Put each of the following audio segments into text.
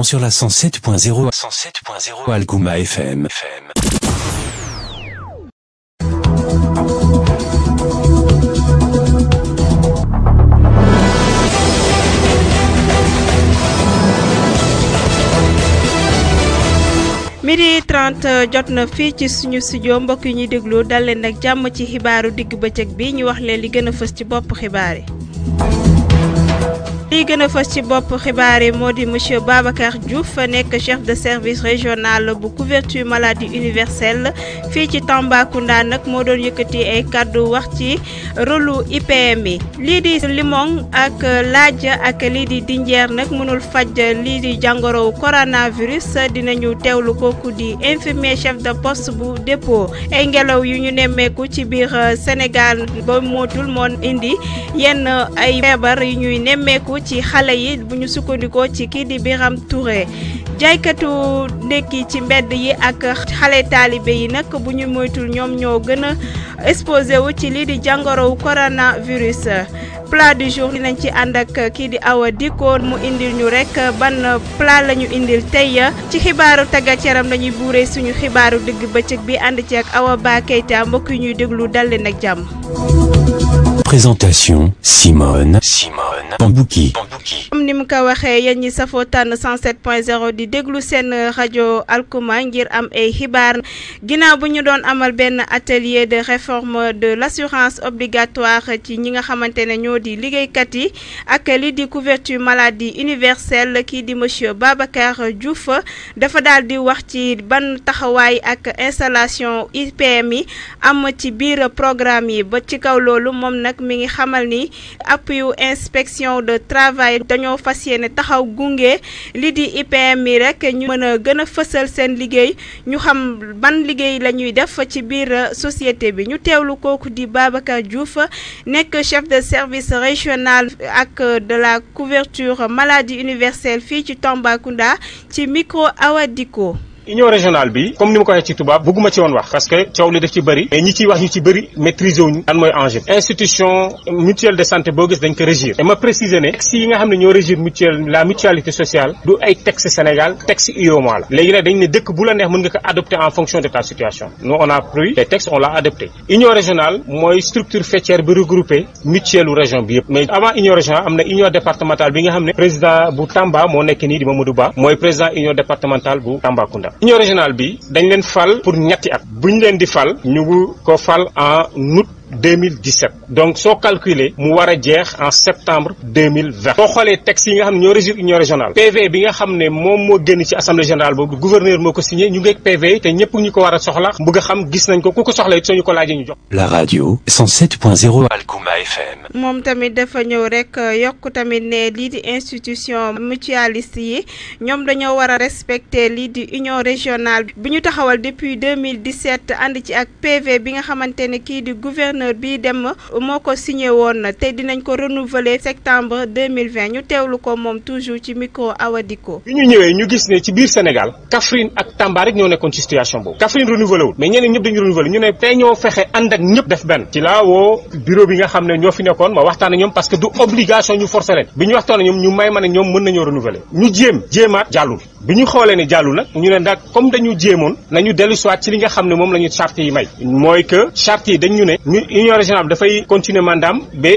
Sur la 107.0 Algouma FM. midi 30 jot na fii ci suñu studio mbokk yi ñuy déglu dal leen ak jàmm ci xibaaru digg bëccëg bi ñu wax leen li gën a fës ci bopp xibaar yi. li gën a fës ci bopp xibaar yi moo di monsieur Babacar Diouf nekk chef de service régional bu couverture maladie universelle fii ci Tambacounda nag moo doon yëkkati ay kàddu wax ci rôlu IPM yi lii di limon ak laaj ak lii di dinjeer nag mënul faj lii di jàngoro coronavirus dinañu teewlu kooku di infirmier chef de poste bu dépôt ay ngelaw yu ñu nemmeeku ci biir Sénégal ba mootul moo indi yenn ay feebar yu ñuy nemmeeku ci xale yi bu ñu sukkandikoo ci kii di Biram Touré jaaykatu ndekki ci mbedd yi ak xale taalibe yi nag bu ñu moytul ñoom ñoo gën a exposé wu ci lii di jàngorow coronavirus. plat du jour dinañ ci ànd ak kii di Awa Diko mu indil ñu rek ban plat la ñu indil tey ci xibaaru tàggat yaram lañuy buuree suñu xibaaru digg bëccëg bi ànd ci ak Awa Ba Keita mbokk yi ñuy déglu dal leen ak jàmm. Présentation Simone Bambouki. comme ni mu ko waxee yéen ñi safoo tànn 107.0 di déglu seen rajo Algouma ngir am ay xibaar ginnaaw bu ñu doon amal benn atelier de réforme de l'assurance obligatoire ci ñi nga xamante ne ñoo di liggéeykat yi ak li di couverture maladie universelle kii di monsieur Babacar Diouf dafa daal di wax ci ban taxawaay ak installation IPM yi am ci biir programme yi ba ci kaw loolu moom nag mi ngi xamal ni appui inspection de travail dañoo fas yéene taxaw gunge li di IPM yi rek ñu mën a gën a fësal seen liggéey ñu xam ban liggéey la ñuy def ci biir société bi ñu teewlu kooku di Babacar Diouf nekk chef de service régional ak de la couverture maladie universelle fii ci Tambacounda ci micro Awa Diko. union régionale bi comme ni ma ko waxee ci tubaab bëgguma ci woon wax parce que coow li def ci bëri mais ñi ciy wax ñu ci bëri maîtriser wuñu lan mooy enjeu institution mutuelle de santé boo gis dañ ko régir et ma préciser ne texte yi nga xam ne ñoo régir la mutualité sociale du ay texte Sénégal texte UEMOA la léegi nag dañ ne dëkk bu la neex mën nga ko adopter en fonction de ta situation nous on a pris les textes on l'a adopté union régionale mooy structure faîtière bi regroupé mutuelle u région bi yëpp mais avant union régionale am na union départementale bi nga xam ne président bu Tamba moo nekk nii di Mamadou Ba mooy président union départementale bu Tambacounda union régionale bi dañ leen fal pour ñetti at buñ leen di fal ñu ko fal en août 2017 donc soo calculer mu war a jeex en septembre 2020 soo xoolee texte yi nga xam ne ñoo régir union régionale PV bi nga xam ne moom moo génn ci assemblée générale boobu gouverneur moo ko signé ñu ngeeg PV te ñëpp ñu ko war a soxla bëgg a xam gis nañ ko ku ko soxla it soo ñu ko laajee ñu jox. La radio 107.0 Algouma FM. moom tamit dafa ñëw rek yokk tamit ne lii di institution mutualiste yi ñoom dañoo war a respecter lii di union régionale bi ñu taxawal depuis 2017 ànd ci ak PV bi nga xamante ne kii di gouverneur bi dem moo ko signé woon te dinañ ko renouveler septembre 2020 ñu teewlu ko moom toujours ci micro Awa Diko. bi ñu ñëwee ñu gis ne ci biir Sénégal Kaffrine ak Tamba rek ñoo nekkoon ci situation boobu Kaffrine renouvelé wul mais ñeneen ñëpp dañu renouvelé ñu ne tey ñoo fexe ànd ak ñëpp def benn ci laa woo bureau bi nga xam ne ñoo fi nekkoon ma waxtaan ak ñoom parce que du obligation ñu forcer leen bi ñu waxtaan ak ñoom ñu may ma ne ñoom mën nañoo renouveler ñu jéemaat jàllul bi ñu xoolee ne jàllu nag ñu ne ndax comme dañu jéemoon nañu dellu soit ci li nga xam ne moom la ñu charte yi may mooy que charte yi dañ ñu ne union régionale dafay continuer mandaam ba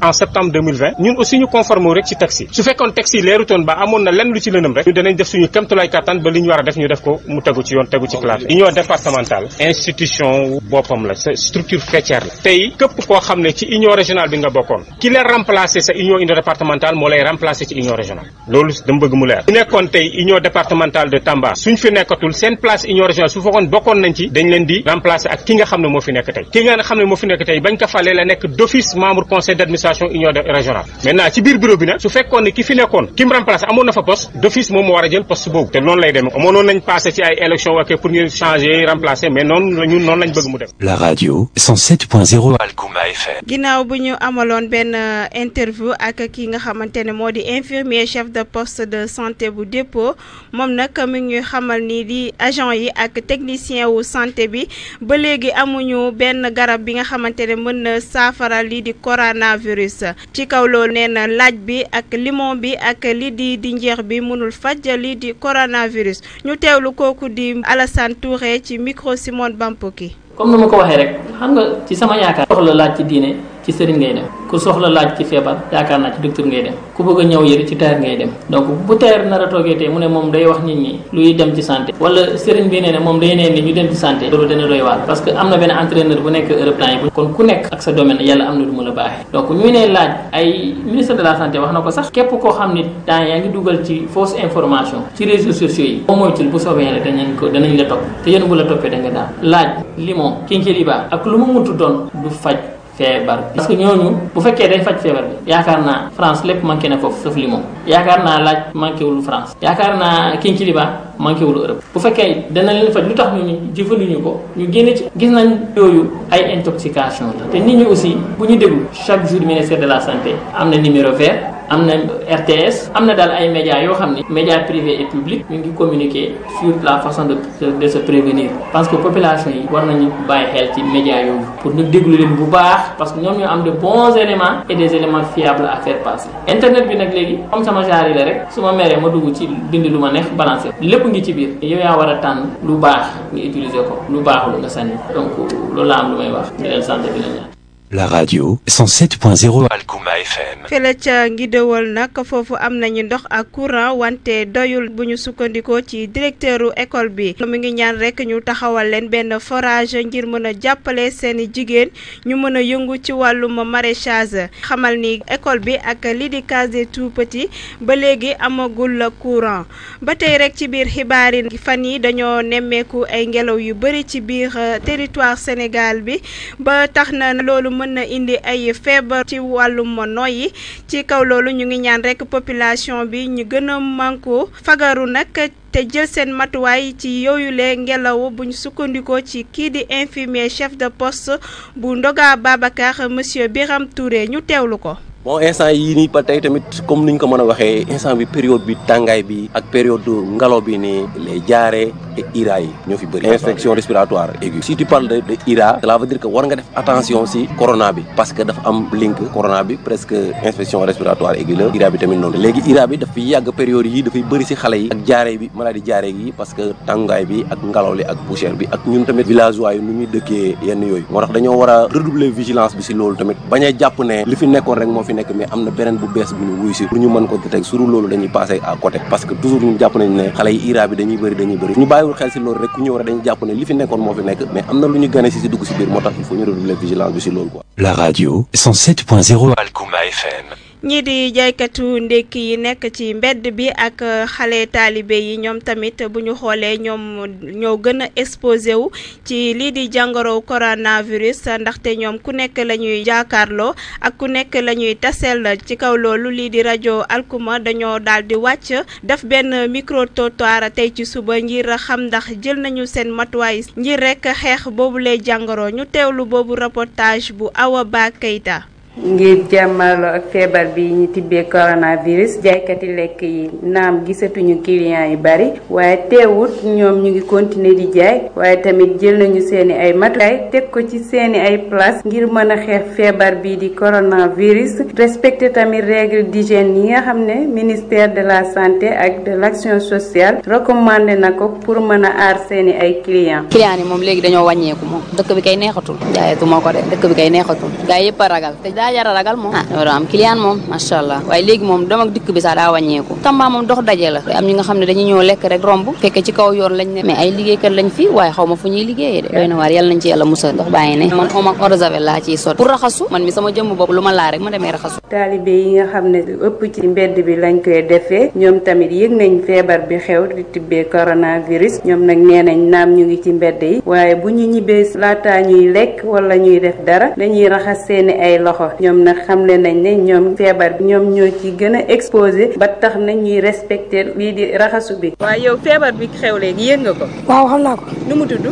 en septembre 2020 ñun aussi ñu conforme wu rek ci texte yi su fekkoon texte yi leerutoon ba amoon na lenn lu ci lëndëm rek ñu danañ def suñu kéemtulaay kattan ba li ñu war a def ñu def ko mu tegu ci yoon tegu ci place union départementale institution boppam la sa structure faîtière la tey képp koo xam ne ci union régionale bi nga bokkoon ki la remplacer sa union départementale moo lay remplacer ci union régionale loolu dama bëgg mu leer bu nekkoon tey union départementale de Tamba suñ fi nekkatul seen place union régionale su fekkoon bokkoon nañ ci dañ leen di remplacer ak ki nga xam ne moo fi nekk tey ki nga xam ne moo fi nekk tey bañ ko falee la nekk d'office membre conseil d'administration union régionale maintenant ci biir bureau bi nag su fekkoon ne ki fi nekkoon ki mu remplacer amoon na fa poste d'office moom moo war a jël poste boobu te noonu lay demee mënoon nañ passé ci ay élection ak pour ñu changer remplacer mais noonu lañ bëgg mu def. La radio 107.0 Algouma FM. ginnaaw bu ñu amaloon benn interview ak ki nga xamante ne moo di infirmier chef de poste de santé bu dépôt moom nag mi ngi xamal ni di agent yi ak technicien wu santé bi ba léegi amuñu benn garab bi nga xamante xamante ne mën na saafara lii di coronavirus. ci kaw loolu nee na laaj bi ak limon bi ak lii di njeex bi mënul faj lii di coronavirus ñu teewlu kooku di Alassane Touré ci micro Simone Bampoki. comme ni ma ko waxee rek xam nga ci sama yaakaar soxla laaj ci diine ci sëriñ ngay dem ku soxla laaj ci feebar yaakaar naa ci docteur ngay dem ku bëgg a ñëw yëri ci tailleur ngay dem donc bu tailleur nar a toogee tey mu ne moom day wax nit ñi luy dem ci santé wala sëriñ bi nee ne moom day nee ni ñu dem ci santé loolu dana doy waar parce que am na benn entraîneur bu nekk européen yi kon ku nekk ak sa domaine yàlla am na lu mu la baaxee donc ñu ne laaj ay ministre de la santé wax na ko sax képp koo xam ni temps yaa ngi dugal ci fausse information ci réseaux sociaux yi boo moytul bu soobee yàlla danañ la topp te yéen bu la toppee da nga daal laaj limon kinkeliba ak lu mu muntu doon du faj feebar bi parce que ñooñu bu fekkee day faj feebar bi yaakaar naa France lépp manqué na foofu sauf limon yaakaar naa laaj manqué wul France yaakaar naa kinkeliba manqué wul Europe bu fekkee dana leen faj lu tax ñu jëfandiñu ko ñu génne ci gis nañ yooyu ay intoxication la te nit ñi aussi bu ñu déglu chaque jour ministère de la santé am na numéro vert am na RTS am na daal ay médias yoo xam ni médias privés et publics ñu ngi communiquer sur la façon de se prévenir parce que population yi war nañu bàyyi xel ci médias yooyu pour ñu déglu leen bu baax parce que ñoom ñoo am de bons éléments et des éléments fiables à faire passer. internet bi nag léegi comme sama genre yi la rek su ma meree ma dugg ci bind lu ma neex balancer lépp ngi ci biir yow yaa war a tànn lu baax nga utiliser ko lu baaxul nga sànni donc loolu laa am lu may wax di leen sant di leen ñaan. La radio 107.0 Algouma FM. fële ca Ngidewol nag foofu am nañu ndox ak courant wante doyul bu ñu sukkandikoo ci directeuru école bi. mu ngi ñaan rek ñu taxawal leen benn forage ngir mën a jàppale seeni jigéen ñu mën a yëngu ci wàllum maraîchage. xamal ni école bi ak lii di case des tout-petits ba léegi amagul courant ba tey rek ci biir xibaar yi fan yi dañoo nemmeeku ay ngelaw yu bëri ci biir territoire Sénégal bi ba tax na loolu mën na indi ay feebar ci wàllum noyyi ci kaw loolu ñu ngi ñaan rek population bi ñu gën a manko fagaru nag te jël seen matuwaay ci yooyule ngelaw bu ñu sukkandikoo ci kii di infirmier chef de poste bu Ndoga Babacar monsieur Biram Touré ñu teewlu ko. bon instant yii nii ba tey tamit comme niñ ko mën a waxee instant bi période bi tàngaay bi ak période ngelaw bi nii les diarrhées et IRA yi ñoo fi bëri infection respiratoire aiguë si tu parles de IRA cela veut dire que war nga def attention si corona bi parce que dafa am link corona bi presque infection respiratoire aiguë la IRA bi tamit noonu léegi IRA bi dafay yàgg période yi dafay bëri si xale yi ak diarrhée bi maladie diarrhée yi parce que tàngaay bi ak ngelaw li ak poussière bi ak ñun tamit villageois yi nu ñuy dëkkee yenn yooyu moo tax dañoo war a redoubler vigilance bi si loolu tamit bañ a jàpp ne li fi nekkoon rek moo fi nekk mais am na beneen bu bees bu ñu wuy si pour ñu mën ko teg suru loolu dañuy passer à côté parce que toujours ñu jàpp nañ ne xale yi IRA bi dañuy bëri ñu bàyyiwul xel si loolu rek ku ñëw rek dañuy jàpp ne li fi nekkoon moo fi nekk mais am na lu ñu gane si dugg si biir moo tax il faut ñu redoubler vigilance bi si loolu quoi. La radio 107.0 Algouma FM. ñii di jaaykatu ndékki yi nekk ci mbedd bi ak xale taalibe yi ñoom tamit bu ñu xoolee ñoom ñoo gën a exposé wu ci lii di jàngoro coronavirus ndaxte ñoom ku nekk la ñuy jaakaarloo ak ku nekk la ñuy taseel ci kaw loolu lii di rajo Algouma dañoo daal di wàcc def benn micro trottoir tey ci suba ngir xam ndax jël nañu seen matuwaay ngir rek xeex boobu lay jàngoro ñu teewlu boobu reportage bu Awa Ba Keita. ngir jàmmaloo ak feebar bi ñu tibbee coronavirus jaaykati lekk yi naam gisatuñu clients yu bari waaye teewut ñoom ñu ngi continuer di jaay waaye tamit jël nañu seeni ay matuwaay teg ko ci seeni ay place ngir mën a xeex feebar bi di coronavirus respecter tamit règle d'hygiène yi nga xam ne ministère de la santé ak de l'action sociale recommandé na ko pour mën a aar seeni ay clients. clients yi moom léegi dañoo wàññeeku moom dëkk bi kay neexatul jaayatu moo ko de dëkk bi kay neexatul gaa yëpp a ragal daa jara ragal moom doo am client moom macha allah waaye léegi moom dem ak dikk bi sax daa wàññeeku Tamba moom dox daje la am ñi nga xam ne dañuy ñëw lekk rek romb fekke ci kaw yoon lañ ne mais ay liggéeykat lañ fi waaye xaw ma fu ñuy liggéeyee de doy na waar yàlla nañ ci yàlla musal ndox bàyyi ne man om ak eau de javel laa ciy sot pour raxasu man mi sama jëmm bopp lu ma laa rek ma demee raxasu taalibe yi nga xam ne ëpp ci mbedd bi lañ koy defee ñoom tamit yëg nañ feebar bi xew di tibbee coronavirus ñoom nag nee nañ naam ñu ngi ci mbedd yi waaye bu ñu ñibbee laataa ñuy lekk wala ñuy def dara dañuy raxas seeni ay loxo ñoom nag xamle nañ ne ñoom feebar bi ñoom ñoo ci gën a exposé ba tax na ñuy respecté lii di raxasu bi. waaye yow feebar bi xew léegi yëg nga ko. waaw xam naa ko. nu mu tudd.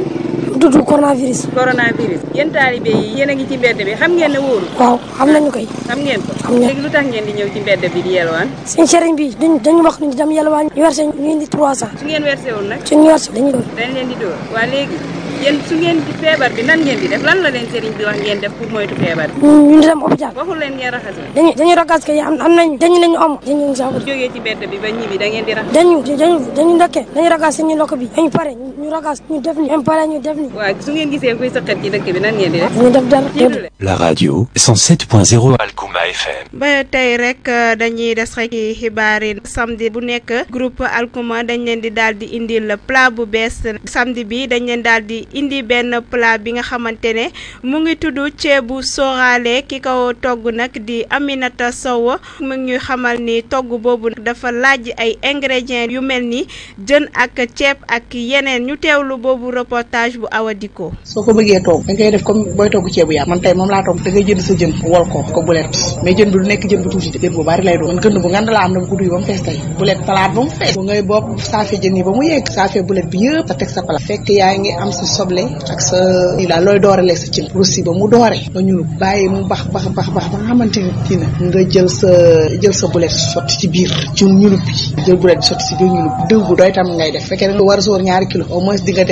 tudd coronavirus. coronavirus yéen taalibe yi yéen a ngi ci mbedd bi xam ngeen ne wóoru. waaw xam nañu koy. xam ngeen ko. xam ngeen léegi lu tax ngeen di ñëw ci mbedd bi di yelwaan. seen sëriñ bi dañu wax ñu dem yelwaan ñu versé ñu indi 300. su ngeen versé woon nag. suñu versé dañuy doon. dañ leen di dóor waa léegi yéen su ngeen di feebar bi nan ngeen di def lan la leen sëriñ bi wax ngeen def pour moytu feebar bi. ñu dem hôpital. waxul leen ngeen raxas. dañuy raxas kay am nañu dañu am dañu sax. jógee ci bedd bi ba ñibbi da ngeen di raxas. dañu ndokkee dañu raxas suñu lokk bi dañu pare ñu raxas ñu def ni am pare ñu def ni. waaw su ngeen gisee kuy sëqat ci dëkk bi nan ngeen di def. dañu def dara. La radio 107.0 Alkouma FM. ba tey rek dañuy des rek ci xibaar yi samedi bu nekk groupe Alkouma dañ leen di daal di indil plat bu bees samedi bi dañ leen daal di indi benn plat bi nga xamante ne mu ngi tudd ceebu sooraale ki ko togg nag di Aminata Sow mu ngi ñuy xamal ni togg boobu dafa laaj ay ingrédients yu mel ni jën ak ceeb ak yeneen ñu teewlu boobu reportage bu Awa Diko. soo ko bëggee togg da ngay def comme booy togg ceebu yàpp man tey moom laa togg da ngay jënd sa jën wol ko bulet mais jën bi du nekk jën bu tuuti jën bu bari lay doon man gënd bu ngand laa am dama ko duy ba mu fees tey bulet palaat ba mu fees bu ngay bopp saafe jën yi ba mu yegg saafe bulet bi yëpp sa teg sa palaat fekk yaa ngi am sa soble ak sa lii daal looy dooralee sa cin russi ba mu doore nga ñulu bàyyi mu bax ba nga xamante ni kii na nga jël sa bulet sotti ci biir ci ñulub bi jël bulet sotti ci biir ñulub diw bu doy tam ngay def fekkee nga war a sóor 2 kilo au moins di nga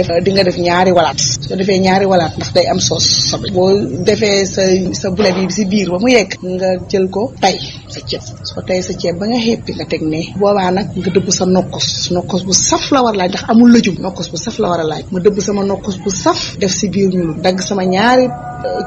def ñaari walaat soo defee ñaari walaat ndax day am soos soble boo defee sa bulet yi si biir ba mu yegg nga jël ko tay sa ceeb soo tay sa ceeb ba nga xéppi nga teg ne boobaa nag nga dëbb sa nokkos bu saf la war a laaj ndax amul lëjum nokkos bu saf la war a laaj ma dëbb sama nokkos bu saf def si biir ñulub dagg sama ñaari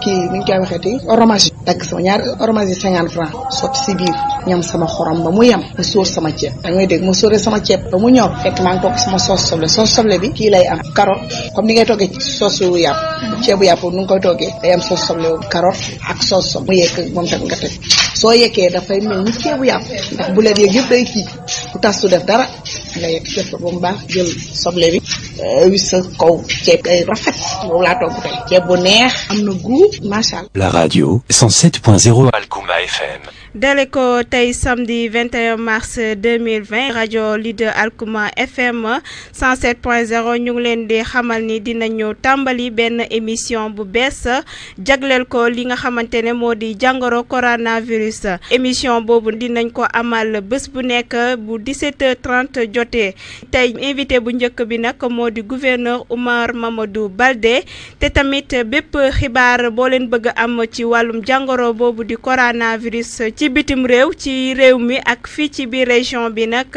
kii ni ñu koy waxeeti oromage dagg sama ñaari oromage yi 50 francs sotti si biir ñam sama xorom ba mu yem ma sóor sama ceeb da ngay dégg ma sóoree sama ceeb ba mu ñor fekk maa ngi toog sama soos soble bi kii lay am carotte comme ni ngay toggee soosu yàpp ceebu yàpp nu nga koy toggee day am soos soble carotte ak soos soble mu yekk moom tam nga teg soo yekkee dafay mel ni ceebu yàpp ndax bu leen yeeg yëpp day kii bu tas du def dara nga yekk def ko ba mu baax jël soble bi wis sa kaw ceeb ay rafet boobu laa togg tey ceeb bu neex am na goût macha allah. La radio 107.0 Alkouma FM. dale ko tey samedi 21 mars 2020 rajo leader Alkouma FM 107.0 ñu ngi leen di xamal ni dinañu tàmbali benn émission bu bees jagleel ko li nga xamante ne moo di jàngoro coronavirus émission boobu dinañ ko amal bés bu nekk bu 17h30 jotee tey invité bu njëkk bi nag moo di gouverneur Oumar Mamadou Baldé te tamit bépp xibaar boo leen bëgg am ci wàllum jàngoro boobu di coronavirus ci bitim réew ci réew mi ak fii ci biir région bi nag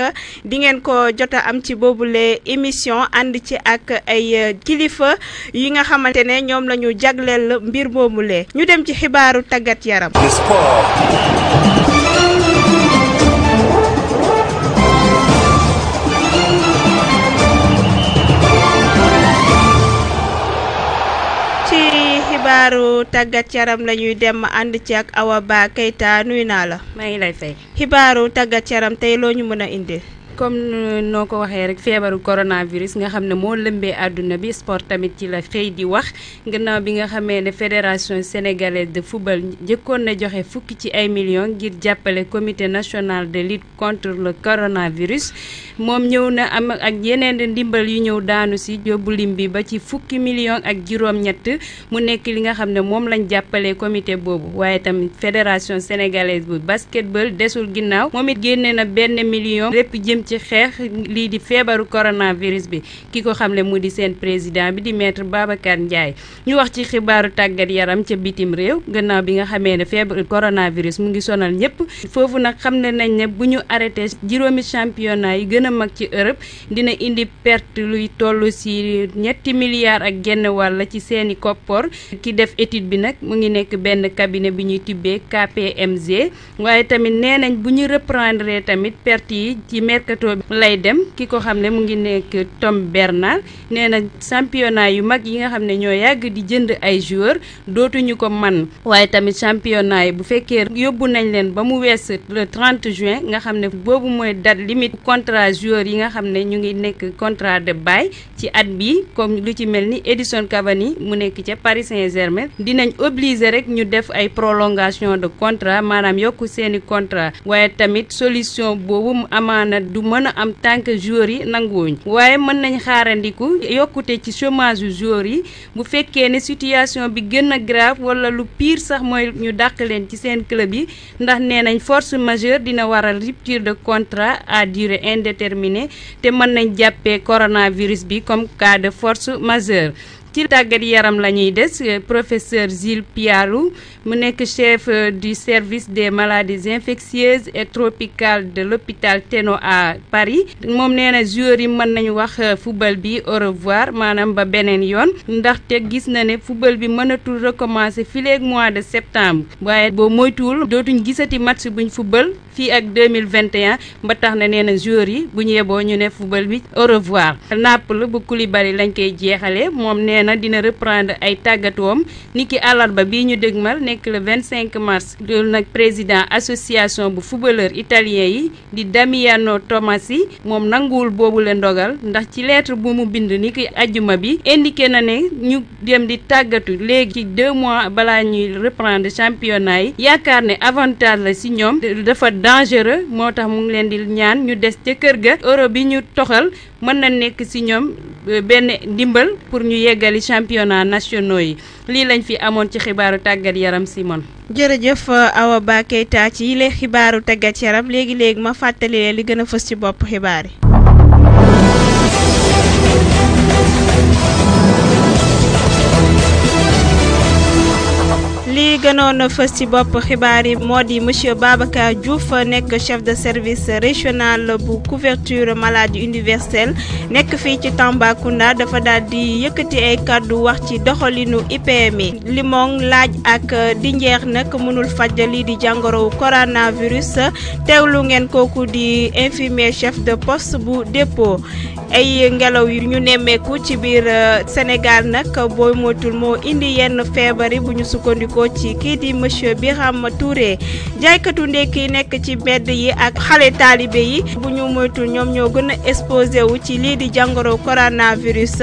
di ngeen ko jota am ci boobule émission ànd ci ak ay kilifa yi nga xamante ne ñoom la ñu jagleel mbir moomule ñu dem ci xibaaru tàggat yaram. xibaaru tàggat yaram la ñuy dem ànd ci ak Awa Ba Keita nuyu naa la. maa ngi lay fay. xibaaru tàggat yaram tey loo ñu mën a indi. comme noo ko waxee rek feebaru coronavirus nga xam ne moo lëmbee àdduna bi sport tamit ci la xëy di wax gannaaw bi nga xamee ne fédération sénégalaise de football njëkkoon na joxe fukki ci ay millions ngir jàppale comité national de lutte contre le coronavirus moom ñëw na am ak yeneen ndimbal yu ñëw daanu si yóbbu lim bi ba ci fukki millions ak juróom-ñett mu nekk li nga xam ne moom lañ jàppale comité boobu waaye tamit fédération sénégalaise bu basketball desul ginnaaw moom it génne na $1 million lépp jëm ci xeex lii di feebaru coronavirus bi ki ko xamle mu di seen président bi di maître Babacar Ndiaye ñu wax ci xibaaru tàggat yaram ca bitim réew gannaaw bi nga xamee ne feebaru coronavirus mu ngi sonal ñëpp foofu nag xam ne nañ ne bu ñu arrêté juróomi championnat yi gën a mag ci Europe dina indi perte luy toll si $3 milliards ak genn wàll ci seeni koppor ki def étude bi nag mu ngi nekk benn cabinet bi ñuy tibbee KPMG waaye tamit nee nañ bu ñu reprendre tamit perte yi ci mercato lay dem ki ko xam ne mu ngi nekk Tom Bernard nee na championnat yu mag yi nga xam ne ñoo yàgg di jënd ay joueurs dootuñu ko man waaye tamit championnat yi bu fekkee yóbbu nañ leen ba mu wees le 30 juin nga xam ne boobu mooy date limite contrat joueurs yi nga xam ne ñu ngi nekk contrat de bail ci at bi comme lu ci mel ni Edison Cavani mu nekk ca Paris Saint-Germain dinañ obligé rek ñu def ay prolongation de contrat maanaam yokku seeni contrat waaye tamit solution boobu mu amaana du mën a am tant que joueurs yi nanguwuñ waaye mën nañ xaarandiku yokkute ci chômage yu joueurs yi bu fekkee ne situation bi gën a grave wala lu pire sax mooy ñu dàq leen ci seen club yi ndax nee nañ force majeure dina waral rupture de contrat à durée indéterminée te mën nañ jàppee coronavirus bi comme cas de force majeure ci tàggat yaram la ñuy des professeur Gilles Piarou mu nekk chef du service des maladies infectieuses et tropicales de l'hôpital Téno à Paris moom nee na joueurs yi mën nañu wax football bi au revoir maanaam ba beneen yoon ndaxte gis na ne football bi mënatul recommencer fileeg mois de septembre waaye boo moytuwul dootuñ gisati match buñ football fii ak 2021 ba tax na nee na joueurs yi bu ñu yeboo ñu ne football bi au revoir. Naples bu Koulibaly lañ koy jeexale moom nee na dina reprendre ay tàggatoom niki àllarba bii ñu dégmal nekk le 25 mars loolu nag président association bu footballeur italien yi di Damiano Tommasi moom nanguwul boobu la ndogal ndax ci lettre bu mu bind niki ajjuma bi indiqué na ne ñu dem di tàggatu léegi ci 2 mois balaa ñuy reprendre championnat yi yaakaar ne avantage la ci ñoom dafa dangereux moo tax mu ngi leen di ñaan ñu des ca kër ga euro bi ñu toxal mën na nekk ci ñoom benn ndimbal pour ñu yeggali championnat nationaux yi lii lañ fi amoon ci xibaaru tàggat yaram Simon. jërëjëf Awa Ba Keita ci yile xibaaru tàggat yaram léegi ma fàttali leen li gën a fës ci bopp xibaar yi. li gënoon a fës ci bopp xibaar yi moo di monsieur Babacar Diouf nekk chef de service régional bu couverture maladie universelle nekk fii ci Tambacounda dafa daal di yëkkati ay kàddu wax ci doxalinu IPM yi limon laaj ak dinjeer nag mënul faj lii di jàngoro coronavirus teewlu ngeen kooku di infirmier chef de poste bu dépôt ay ngelaw yu ñu nemmeeku ci biir Sénégal nag booy moytul moo indi yenn feebar yi bu ñu sukkandikoo ci kii di monsieur Birame Touré jaaykatu ndekki nekk ci mbedd yi ak xale taalibe yi bu ñu moytul ñoom ñoo gën a exposé wu ci lii di jàngoro coronavirus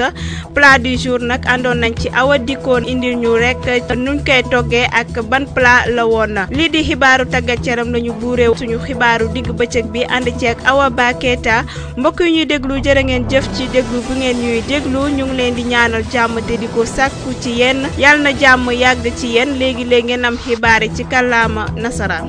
plat du jour nag àndoon nañ ci Awa Dikkoon indil ñu rek nuñ koy toggee ak ban plat la woon na lii di xibaaru tàggat yaram lañu buuree suñu xibaaru digg bëccëg bi ànd ceeg Awa Ba Keita mbokk yi ñuy déglu jërë ngeen jëf ci déglu bu ngeen ñuy déglu ñu ngi leen di ñaanal jàmm te di ko sàkku ci yéen yàlla na jàmm yàgg ci yéen léegi ngeen am xibaar yi ci kàllaama nasaraan